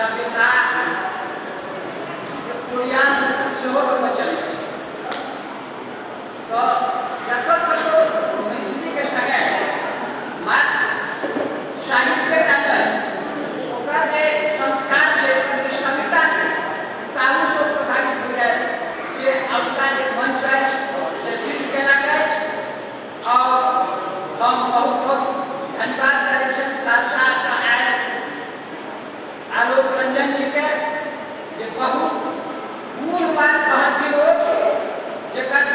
सभ्यता ओरियान सेहो ओहिमे चलै छै। तऽ जतऽ कतहु मैथिलीके सङ्गे मात्र साहित्यटा नहि, ओकर जे संस्कार छै, ओकर जे सभ्यता छै, ताहूसँ प्रभावित होइए, से अजुका जे मंच अछि से सिद्ध केलक अछि। आओर हम बहुत बहुत धन्यवाद करै छियनि सहरसासँ आयल आलोक रंजन जीके, जे बहुत गूढ़ बात कहलखिन ओ, जकर